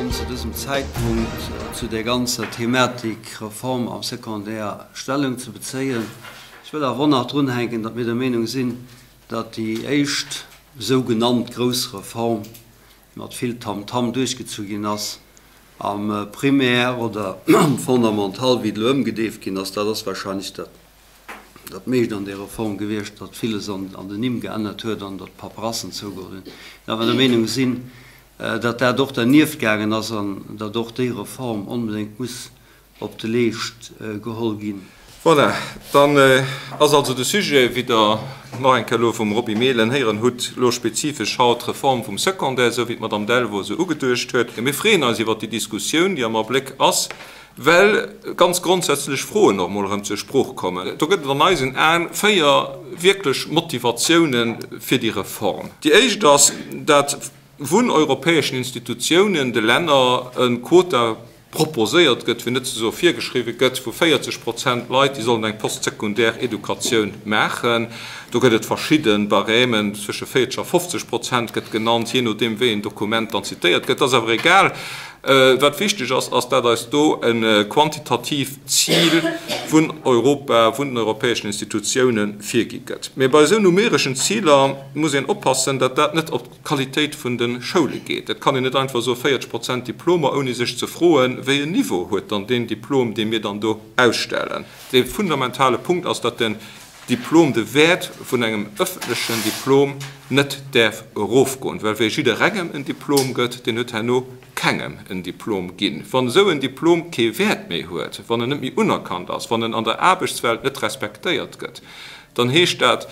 Grond zu dësem Zäitpunkt zu där ganzer Thematik Reform am Secondaire Stellung ze bezéien. Ech wëll awer och nach drunhänken, datt mir der Meenung sinn, datt déi éischt esou genannt grouss Reform, déi mat vill Tamtam duerchgezu ginn ass, am Primaire oder am Fondamental, wéi et elo ëmgedeeft ginn ass, dat ass wahrscheinlech dat dat meescht an där Reform gewiescht, datt villes an den Nimm geännert huet an datt Paperassen zougeholl hunn, awer der Meenung sinn, datt dat och dernieft gaangen ass an datt och déi Reform onbedéngt muss op de Leescht geholl ginn. Voilà, dann ass also de Sujet, wéi Der nach eng Kéier elo vum Roby Mehlen héieren hutt, elo spezifesch haut d'Reform vum Secondaire, esou wéi d'Madame Delvaux se ugeduecht huet. Mir freeën eis iwwert déi Diskussioun, déi am Abléck ass, well ganz grondsätzlech Froen och emol erëm zur Sprooch kommen. Do gëtt et an eisen Aen 4 wierklech Motivatiounen fir déi Reform. Déi éischt ass, dat vun europäeschen Institutiounen de Länner e Quota proposéiert gëtt, fir net ze soe virgeschriwwe gëtt, vu 40 Prozent Leit, déi sollen eng postsekundär Educatioun maachen. Do gëtt et verschidde Barèmen, zwësche 40 a 50 Prozent gëtt genannt, jee nodeem wéi een Dokument dann zitéiert gëtt. Dat ass awer egal. Wat wichteg ass, ass dat eis do e quantitatiivt Zil vun Europa, vun den europäeschen Institutiounen virgi gëtt. Mee bei esou numereschen Ziler muss een oppassen, datt dat net op d'Qualitéit vun de Schoule geet. Et kann een net einfach soe 40 Prozent Diplomer, ouni sech ze froen, wéi en Niveau huet dann deen Diplom, dee mir dann do ausstellen. Dee fundamentale Punkt ass, datt den Diplom, de Wäert vun engem ëffentlechen Diplom net däerf erofgoen, well wee jidderengem en Diplom gëtt, deen huet herno kengem en Diplom ginn. Wann esou en Diplom kee Wäert méi huet, wann en net méi unerkannt ass, wann en an der Aarbechtswelt net respektéiert gëtt, dann heescht dat,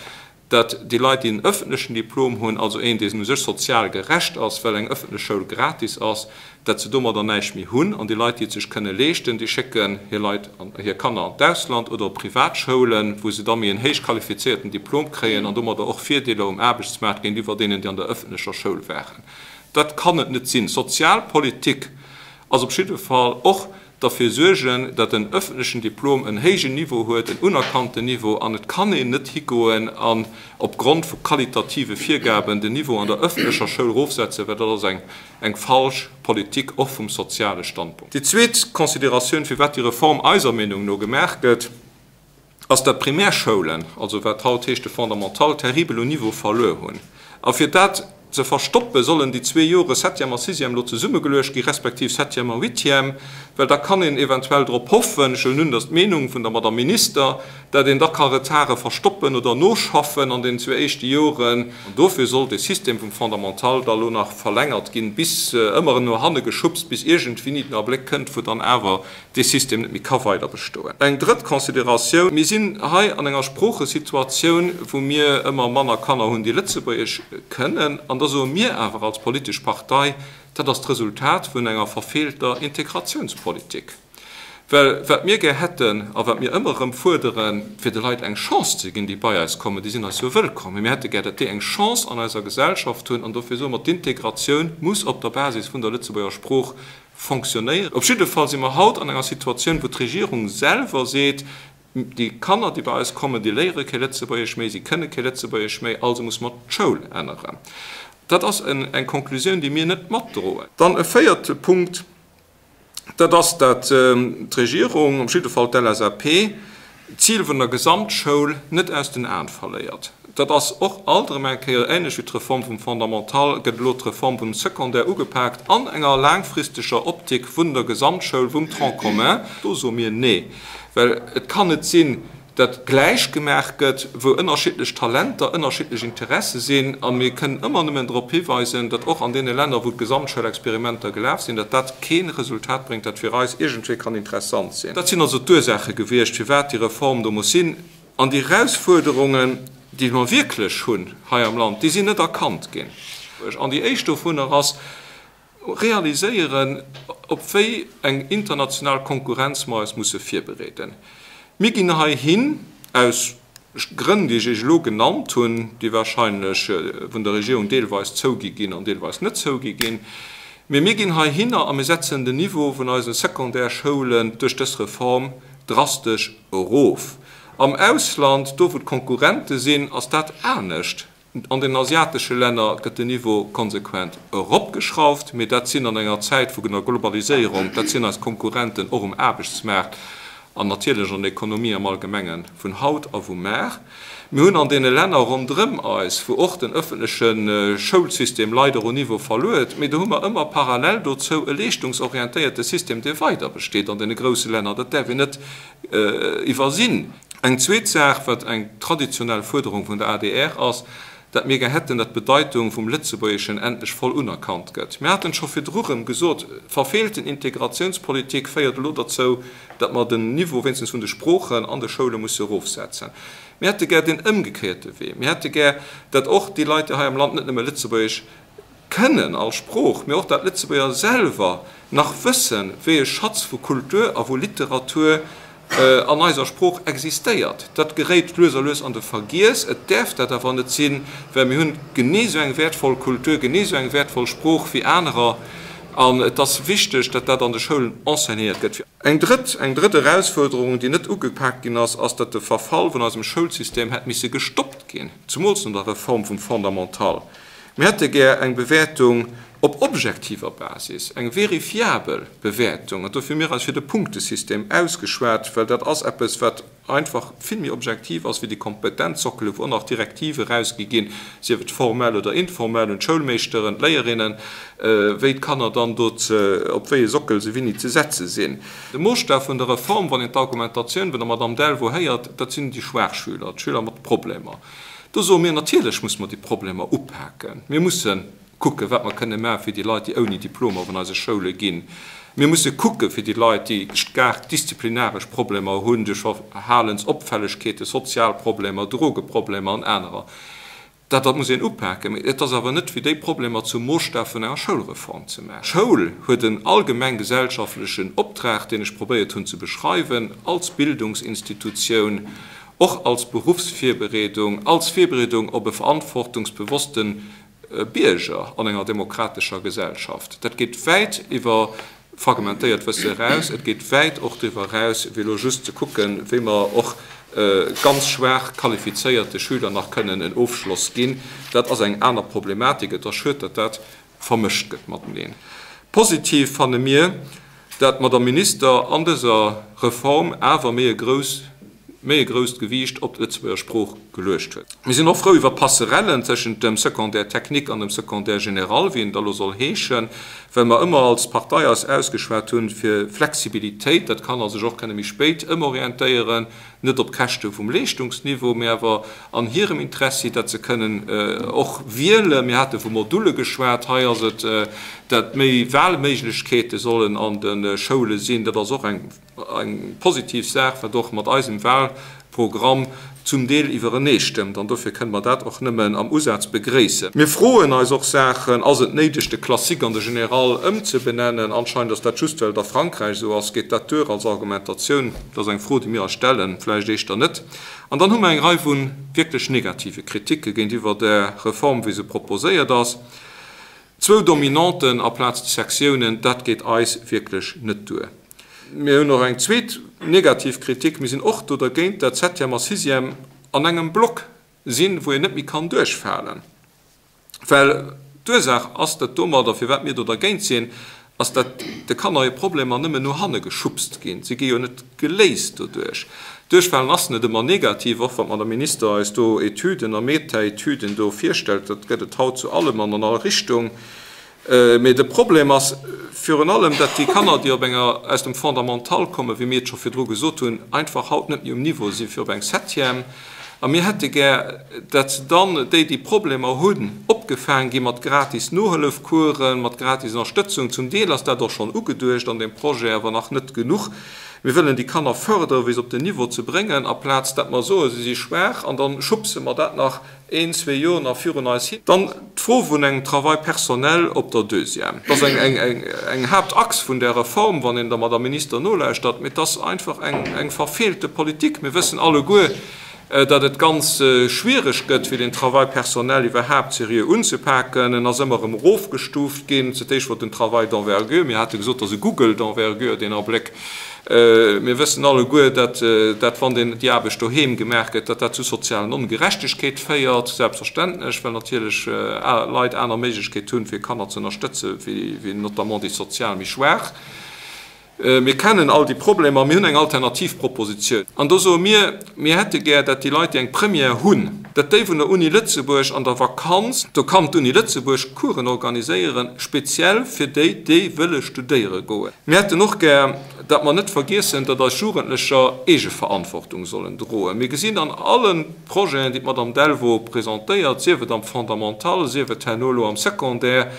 dat déi Leit, déi en ëffentlechen Diplom hunn, also een, dee u sech sozial gerecht ass, well eng ëffentlech Schoul gratis ass, dat se domadder näischt méi hunn. An déi Leit, déi et sech kënne leeschten, déi schécken hir Leit, hir Kanner an d'Ausland oder op Privatschoulen, wou se da méi en héich qualifizéierten Diplom kréien an domadder och Virdeeler um Aarbechtsmaart géintiwwer deenen, déi an der ëffentlecher Schoul waren. Dat kann et net sinn. Sozialpolitik ass op jidde Fall och derfir suergen, datt en öffentlechen Diplom en héijen Niveau huet, en unerkannten Niveau, an et kann een net higoen an op Grond vu qualitative Virgaben den Niveau an der öffentlecher Schoul erofsetzen, well dat ass eng eng falsch Politik, och vum soziale Standpunkt. Déi zweet Consideratioun, firwat déi Reform eiser Meenung no gemaach gëtt, ass dat d'Primärschoulen, also wat haut heescht de Fondamental, terribel un Niveau verluer hunn. A fir dat ze verstoppen, sollen déi zwee Jore Septième a Sixième elo zesummegeluecht gi respektiv Septième a Huitième, well da kann een eventuell drop hoffen, ech huelen un, dat ass d'Meenung vun der Madame Minister, dat een da ka Retarde verstoppen oder noschaffen an deenen zwee éischte Joren. An dofir soll dee System vum Fondamental da elo nach verlängert ginn, bis ëmmer en no hanne geschubst, bis iergendwéini den Abléck kënnt, wou dann awer dee System net méi ka weider bestoen. Eng drëtt Consideratioun, Mir sinn hei an enger Sproochesituatioun, wou mir ëmmer manner Kanner hunn, déi Lëtzebuergesch kënnen. An da soe mir awer als politesch Partei, dat ass d'Resultat vun enger verfeelter Integrationspolitik. Well wat mir gär hätten a wat mir ëmmer erëm fuerderen, fir de Leit eng Chance ze ginn, déi bei eis kommen, déi sinn eis jo wëllkomm, mee mir hätte gär, datt déi eng Chance an eiser Gesellschaft hunn. An dofir soe mer, d'Integratioun muss op der Basis vun der Lëtzebuerger Sprooch fonctionnéieren. Op jidde Fall si mer haut an enger Situatioun, wou d'Regierung selwer seet, Déi Kanner, déi bei eis kommen, déi léiere kee Lëtzebuergesch méi, si kënne kee Lëtzebuergesch méi, also muss mer d'Schoul änneren. Dat ass eng Konklusioun, déi mir net matdroen. Dann e véierte Punkt, dat ass, dat d'Regierung, op jidde Fall d'LSAP, d'Zil vun der Gesamtschoul net aus den Aen verléiert. Dat ass och alt erëm eng Kéier, ähnlech wéi d'Reform vum Fondamental, gëtt elo d'Reform vum Secondaire ugepaakt an enger laangfristeger Optik vun der Gesamtschoul, vum Tronc commun. Do soe mir Nee, well et kann net sinn, dat gläich gemaach gëtt, wou ënnerschiddlech Talenter, ënnerschiddlech Interesse sinn. A mir kënnen ëmmer nëmmen drop hiweisen, datt och an deene Länner, wou d'Gesamtschoulexperimenter gelaf sinn, datt dat kee Resultat bréngt, dat fir eis iergendwéi kann interessant sinn. Dat sinn also d'Ursaache gewiescht, firwat déi Reform do muss sinn. An déi Erausfuerderungen, déi mer wierklech hunn hei am Land, déi sinn net erkannt ginn. An déi éischt dovunner ass, realiséieren, op wéi eng international Konkurrenz mer eis musse virbereeden. Mir ginn heihin, aus Grënn, déi ech Iech elo genannt hunn, déi wahrscheinlech vun der Regierung deelweis zougi ginn an deelweis net zougi ginn, mee mir ginn heihinner a mir setzen den Niveau vun eise Secondaire-Schoulen duerch dës Reform drastesch erof. Am Ausland, do wou d'Konkurrente sinn, ass dat anescht. An den asiatesche Länner gëtt den Niveau konsequent eropgeschrauft, mee dat sinn an enger Zäit vu der Globaliséierung, dat sinn eis Konkurrenten och um Aarbechtsmaart an natierlech an der Ekonomie am Allgemenge vun haut a vu mar. Mir hunn an deene Länner ronderëm eis, wou och den öffentleche Schoulsystem leider un Niveau verluer huet, mee do hu mer ëmmer parallel dozou e leeschtungsorientéierte System, dee weider besteet an deene grousse Länner. Dat däerf een net iwwersinn. Eng zweet Saach, wat eng traditionell Fuerderung vun der adr ass, dat mir gär hätten, dat d'Bedeitung vum Lëtzebuergeschen endlech voll unerkannt gëtt. Mir haten et scho virdru rëm gesot, Verfeelten Integratiounspolitik féiert elo derzou, dat mer den Niveau wéinstens vun de Sproochen an de Schoule musse erofsetzen. Mir hätte gär deen ëmgekéierte Wee. Mir hätte gär, dat och déi Leit, déi hei am Land net nëmme Lëtzebuergesch Kënnen als Sprooch, mee och dat d'Lëtzebuerger selwer nach wëssen, wéi e Schatz vu Kultur a vu Literatur an eiser Sprooch existéiert. Dat geréit lues a lues an de Vergiess. Et däerf dat awer net sinn, well mir hunn genee esou eng wäertvoll Kultur, genee esou eng wäertvoll Sprooch wéi anerer. An et ass wichteg, datt dat an de Schoulen enseignéiert gëtt. Eng drëtt, eng drëtt Erausfuerderung, déi net ugepaakt ginn ass, ass, datt de Verfall vun eisem Schoulsystem hätt misse gestoppt ginn, zumools no der Reform vum Fondamental. Mir hätte gär eng Bewäertung op objektiver Basis, eng verifiabel Bewäertung. An dofir hu mir eis fir de Punktesystem ausgeschwat, well dat ass eppes, wat einfach vill méi objektiv ass wéi déi Kompetenzsockele, wou och nach Direktive erausgi ginn, sief et formell oder informell, un d'Schoulmeeschteren, d'Léierinnen, wéi d'Kanner dann do ze, op wéi e Sockel se wéini ze setze sinn. De Moosstaf vun der Reform, wann een d'Argumentatioun vun der Madame Delvaux héiert, dat sinn déi schwaach Schüler, d'Schüler mat Problemer. Do soe mir, natierlech musse mer déi Problemer upaken. Mir musse kucken, wat mer kënne maache fir déi Leit, déi ouni Diplomer an eise Schoule ginn. Mir musse kucke fir déi Leit, déi staark disziplinaresch Problemer hunn duerch Verhalensopfällegkeeten, sozial Problemer, Drogeproblemer an anerer. Dat dat muss een upaken. Mee et ass awer net, fir déi Problemer zum Moosstaf vun enger Schoulreform ze maachen. D'Schoul huet en allgemeng gesellschaftlechen Optrag, deen ech probéiert hunn ze beschreiwen, als Bildungsinstitutioun, Och als Beruffsvirbereedung, als Virbereedung op e verantwortungsbewosste Bierger an enger demokratescher Gesellschaft. Dat geet wäit iwwer fragmentéiert Wësse eraus. Et geet wäit och driwwer eraus, wéi elo just ze kucken, wéi mer och ganz schwaach qualifizéierte Schüler nach kënnen en Ofschloss ginn. Dat ass eng aner Problematik. Et ass schued, datt dat vermëscht gëtt mateneen. Positiv fanne mir, dat d'Madame Minister an dëser Reform awer méi e grouss méi e grousst Gewiicht op d'Lëtzebuerger Sprooch geluecht huet. Mir sinn och frou iwwer d'Passerellen tëschent dem Secondaire technique an dem Secondaire général, wéi en da lo soll heeschen, well mer ëmmer als Partei eis ausgeschwat hunn fir Flexibilitéit, dat d'Kanner sech och kënne méi spéit ëmorientéieren, net op Käschte vum Leeschtungsniveau, mee awer an hirem Interessi, dat se kënnen och wielen. Mir hate vu Modulle geschwat. Hei ass et, dat méi Wahlméiglechkeete sollen an de Schoule sinn. Dat ass och eng positiv Saach, wat och mat eisem Wahlprogramm zum Deel iwwereneestëmmt. An dofir kënne mer dat och nëmmen am Usaz begréissen. Mir froen eis och Saachen, Ass et néideg, de Classique an de Général ëmzebenennen? Anscheinend ass dat just, well et a Frankräich esou ass. Geet dat duer als Argumentatioun? Dat ass eng Fro, déi mir eis stellen. Vläicht éischter net. An dann hu mer eng Rei vu wierklech negative Kriticke géintiwwer där Reform, wéi se proposéiert ass. Zwou Dominanten aplaz de Sektiounen, dat geet eis wierklech net duer. Mir hunn och eng zweet negativ Kritik. Mir sinn och do dergéint, dat Septième a Sixième an engem Block sinn, wou een net méi kann duerchfalen. Well d'Ursaach ass, dat domadder, firwat mir do dergéint sinn, ass, dat de Kanner hir Problemer nëmmen no hanne geschubst ginn. Si gi jo net geléist doduerch. Duerchfalen ass net ëmmer negativ, och wann d'Madame Minister eis do Etüden a Metaetüden do virstellt. Dat gëtt et haut zu allem an an all Richtung. Mee de Problem ass virun allem, datt déi Kanner, déi op enger, aus dem Fondamental kommen, wéi mir et scho virdru gesot hunn, einfach haut net méi um Niveau si fir op eng Septième. A mir hätte gär, datt dann déi, déi Problemer hunn, opgefaang gi mat gratis Nohëllefcoursen, mat gratis Ënnerstëtzung. Zum Deel ass dat och schonn ugeduecht an deem Projet, awer nach net genuch. Mir wëllen déi Kanner fërderen, fir se op den Niveau ze bréngen, aplaz dat mer soen, se si schwaach an da schubse mer dat nach een, zwee Joer nach virun eis hin. Dann d'Fro vun engem Travail personnel op der Deuxième. Dat ass eng Haaptachs vun där Reform, wann een der Madame Minister nolauschtert. Mee et ass einfach eng verfeelte Politik. Mir wëssen alleguer, datt et ganz schwierig gëtt, fir den Travail personnel iwwerhaapt seriö unzepaken. En ass ëmmer erëm erofgestuuft ginn. Zu d'éischt wor et den Travail d'envergure. Mir hate gesot, et ass e Google d'envergure deen Abléck. Mir wëssen alleguer, datt dat, wann deen, déi Aarbecht doheem gemaach gëtt, datt dat zu sozialen Ongerechtegkeet féiert, selbstverständlech, well natierlech Leit aner Méiglechkeet hunn, fir Kanner ze ënnerstëtzen, wéi notamment déi sozial méi Schwaach. Mir kennen all déi Problemer. Mir hunn eng alternativ Propositioun. An do soe mir, mir hätte gär, datt déi Leit, déi eng Première hunn, datt déi vun der Uni Lëtzebuerg an der Vakanz, do kann d'Uni Lëtzebuerg Coursen organiséieren, speziell fir déi, déi wëlle studéiere goen. Mir hätten och gär, datt mer net vergiessen, datt eis Jugendlecher Eegeverantwortung sollen droen. Mir gesinn an alle Projeten, déi d'Madame Delvaux presentéiert, sief et am Fondamental, sief et herno elo am Secondaire,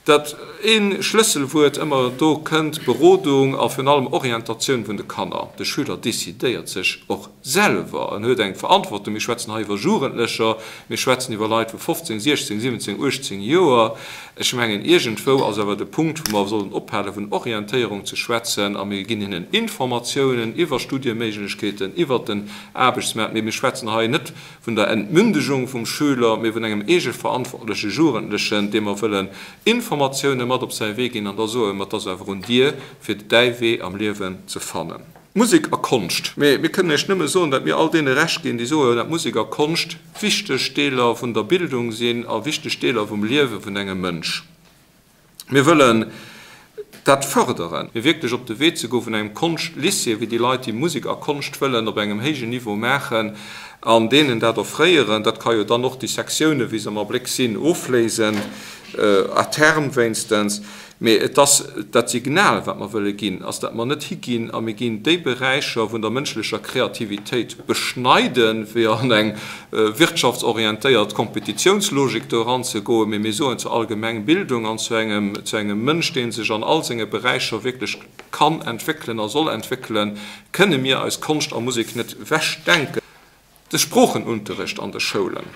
datt ee Schlësselwuert ëmmer do kënnt, Berodung a virun allem Orientatioun vun de Kanner. De Schüler decidéiert sech och selwer, en huet eng Verantwortung. Mir schwätzen hei iwwer Jugendlecher, mir schwätzen iwwer Leit vu 15, 16, 17, 18 Joer. Ech mengen, iergendwou ass awer de Punkt, wou mer sollen ophale vun Orientéierung ze schwätzen a mir ginn hinnen Informatiounen iwwer Studieméiglechkeeten, iwwert den Aarbechtsmaart, mee mir schwätzen hei net vun der Entmündegung vum Schüler, mee vun engem eegeverantwortleche Jugendlechen, deem mer wëllen Informatioune mat op säi Wee ginn an da soe mer, et ass awer un dir, fir däi Wee am Liewen ze fannen. Musek a Konscht. Mee mir kënnen Iech nëmme soen, datt mir all deene Recht ginn, déi soen, datt Musek a Konscht wichteg Deeler vun der Bildung sinn a wichteg Deeler vum Liewe vun engem Mënsch. Mir wëllen dat fërderen, fir wierklech op de Wee ze goe vun engem Konschtlycée, wéi déi Leit, déi Musek a Konscht wëllen op engem héijen Niveau maachen, an deenen dat offréieren. Dat ka jo dann och déi Sektiounen, wéi se am Abléck sinn, ofléisen, à terme wéinstens. Mee et ass dat Signal, wat mer wëlle ginn, ass, datt mer net higinn a mir ginn déi Beräicher vun der mënschlecher Kreativitéit beschneiden, fir an eng wirtschaftsorientéiert Kompetitiounslogik do eranzegoen, mee mir soen zur allgemeng Bildung an zu engem, zu engem Mënsch, dee sech an all senge Beräicher wierklech kann entwéckelen a soll entwéckelen, kënne mir eis Konscht a Musek net ewechdenken. De Sproochenunterrecht an de Schoulen.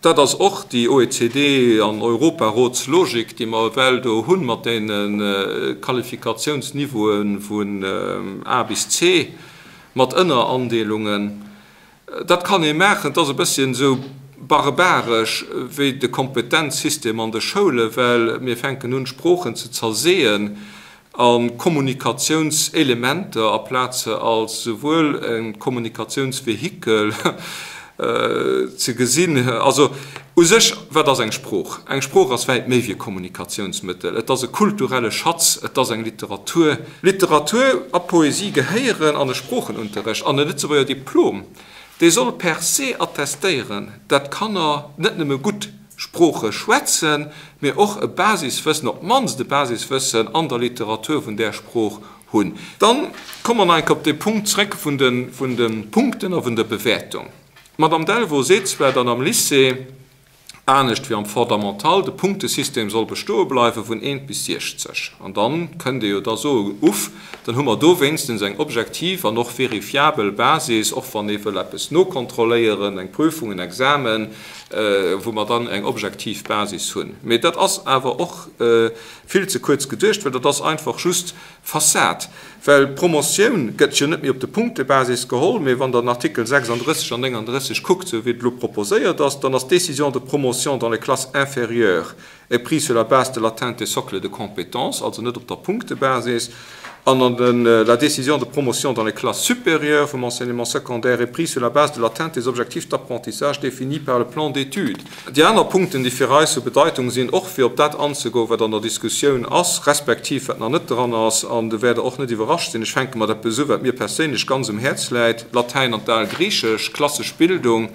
Dat ass och déi OECD an Europarotslogik, déi mer ewell do hunn, mat deene Qualifikatiounsniveaue vun A bis C, mat Ënnerandeelungen. Dat kann ee maachen. Et ass e bësschen esou barbaresch wéi de Kompetenzsystem an de Schoule, well mir fänken un, Sproochen ze zerseeën a Kommunikatiounselementer, aplaz se als souwuel e Kommunikatiounsvehikel ze gesinn. Also u sech, wat ass eng Sprooch? Eng Sprooch ass wäit méi wéi e Kommunikatiounsmëttel. Et ass e kulturelle Schatz, et ass eng Literatur. Literatur a Poesie gehéieren an e Sproochenunterrecht, an e Lëtzebuerger Diplom, dee soll per se attestéieren, dat d'Kanner net nëmme gutt Sprooche schwätzen, mee och e Basiswëssen, op d'mannst e Basiswëssen an der Literatur vun där Sprooch hunn. Dann komme mer nach eng Kéier op dee Punkt zréck vun de, vun de Punkten a vun der Bewäertung. D'Madame Delvaux seet zwar, datt am Lycée, anescht wéi am Fondamental, de Punktesystem soll bestoe bleiwe vun eent bis 60. An dann kënnt ee jo da soen, Uff, dann hu mer do wéinstens eng objektiv an och verifiabel Basis, och wann ee wëll eppes nokontrolléieren, eng Prüfung, en Examen, wou mer dann eng objektiv Basis hunn. Mee dat ass awer och vill ze kuerz geduecht, well dat ass einfach just Fassad. Well d'Promotioun gëtt jo net méi op de Punktebasis geholl, mee wann Der den Artikel 36 an 39 kuckt, esou wéi et elo proposéiert ass, dann ass d'Décision de promotion dans les classes inférieures est prise sur la base de l'atteinte des socles de compétences, also net op der Punktebasis, an an den la décision de promotion dans les classes supérieures vum Enseignement secondaire est prise sur la base de l'atteinte des objectifs d'apprentissage définis par le plan d'études. Déi aner Punkten, déi fir eis vu Bedeitung sinn, och fir op dat anzegoen, wat an der Diskussioun ass, respektiv wat nach net dran ass, an do wäert Der och net iwwerrascht sinn, ech fänke mat eppes u wat mir perséinlech ganz um Häerz läit, Latäin an d'Algriichesch, klassesch Bildung.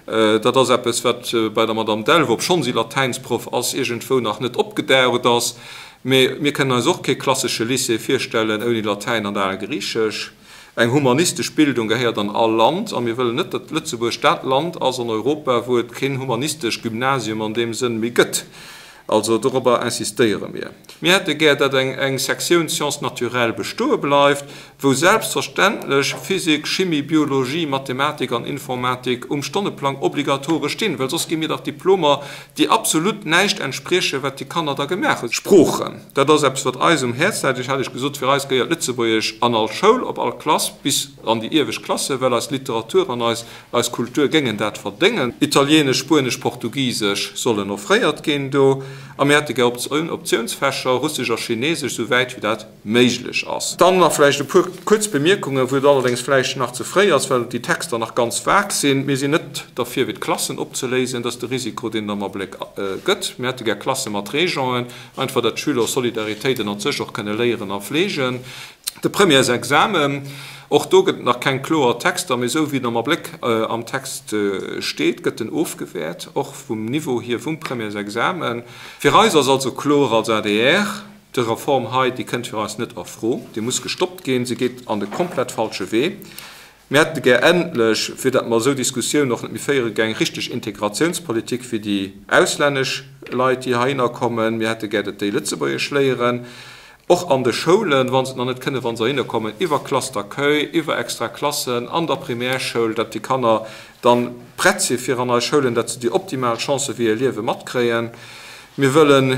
Dat ass eppes, wat bei der Madame Delvaux, obschonn si Latäinsproff ass, iergendwou nach net opgedaucht ass. Mee mir kënnen eis och kee klassesche Lycée virstellen ouni Latäin an Algriichesch. Eng humanistesch Bildung gehéiert an all Land a mir wëllen net, datt Lëtzebuerg dat Land ass an Europa, wou et keen humanistesch Gymnasium an deem Sënn méi gëtt. Also dorobber insistéiere mir. Mir hätte gär, datt eng Sektioun Sciences naturelles bestoe bleift, wou selbstverständlech Physik, Chimie, Biologie, Mathematik an Informatik um Stonneplang obligatoresch stinn, well soss gi mir dach Diplomer, déi absolut näischt entspriechen, wat déi Kanner da gemaach hunn. Sproochen, dat ass eppes, wat eis um Häerz läit. Ech hat Iech gesot, fir eis gehéiert Lëtzebuergesch an all Schoul, op all Klass, bis an déi iewescht Klassen, well eis Literatur an eis Eis Kultur géingen dat verdéngen. Italienesch, Spuenesch, Portugisesch sollen offréiert ginn do. A mir hätte gär Optiounsfächer, Russesch a Chinesesch, esou wäit wéi dat méiglech ass. Dann nach vläicht e puer kuerz Bemierkungen, wou et allerdéngs vläicht nach ze fréi ass, well déi Texter nach ganz vag sinn. Mir sinn net derfir, fir d'Klassen opzeléisen. Dat ass de Risiko, deen et am Abléck gëtt. Mir hätte gär Klasse mat Régenten, einfach datt d'Schüler Solidaritéit ënnert sech och kënne léieren a fleegen. De Premièresexamen, och do gëtt et nach keng kloer Texter, mee esou wéi et am Abléck am Text steet, gëtt en ofgewäert, och vum Niveau hier vum Premièresexamen. Fir eis ass also kloer als adr, Déi Reform hei, déi kënnt fir eis net a Fro, déi muss gestoppt ginn, se geet an de komplett falsche Wee. Mir hätte gär endlech, fir datt mer esou Diskussiounen och net méi féiere geng, richteg Integratiounspolitik fir déi auslännesch Leit, déi heihinner kommen. Mir hätte gär, datt déi Lëtzebuergesch léieren, och an de Schoulen, wa se et nach net kënnen, wa se heihinner kommen, iwwer Classe d'accueil, iwwer extra Klassen an der Primärschoul, datt déi Kanner dann prett si fir an eis Schoulen, datt se déi optimal Chancë fir hir Liewe matkréien. Mir wëllen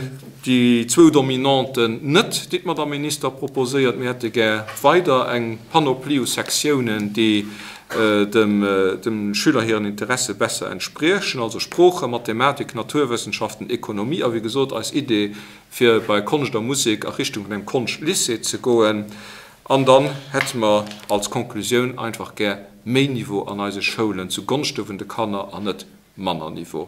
déi zwou Dominanten net, déi d'Madame Minister proposéiert. Mir hätte gär weider eng Panoplie u Sektiounen, déi dem Schüler hiren Interesse besser entspriechen, also Sproochen, Mathematik, Naturwëssenschaften, Ekonomie a wéi gesot eis Idee, fir bei Konscht a Musek a Richtung vun engem Konschtlycée ze goen. An dann hätte mer als Konklusioun einfach gär méi Niveau an eise Schoulen zu Gonschte vun de Kanner an net manner Niveau.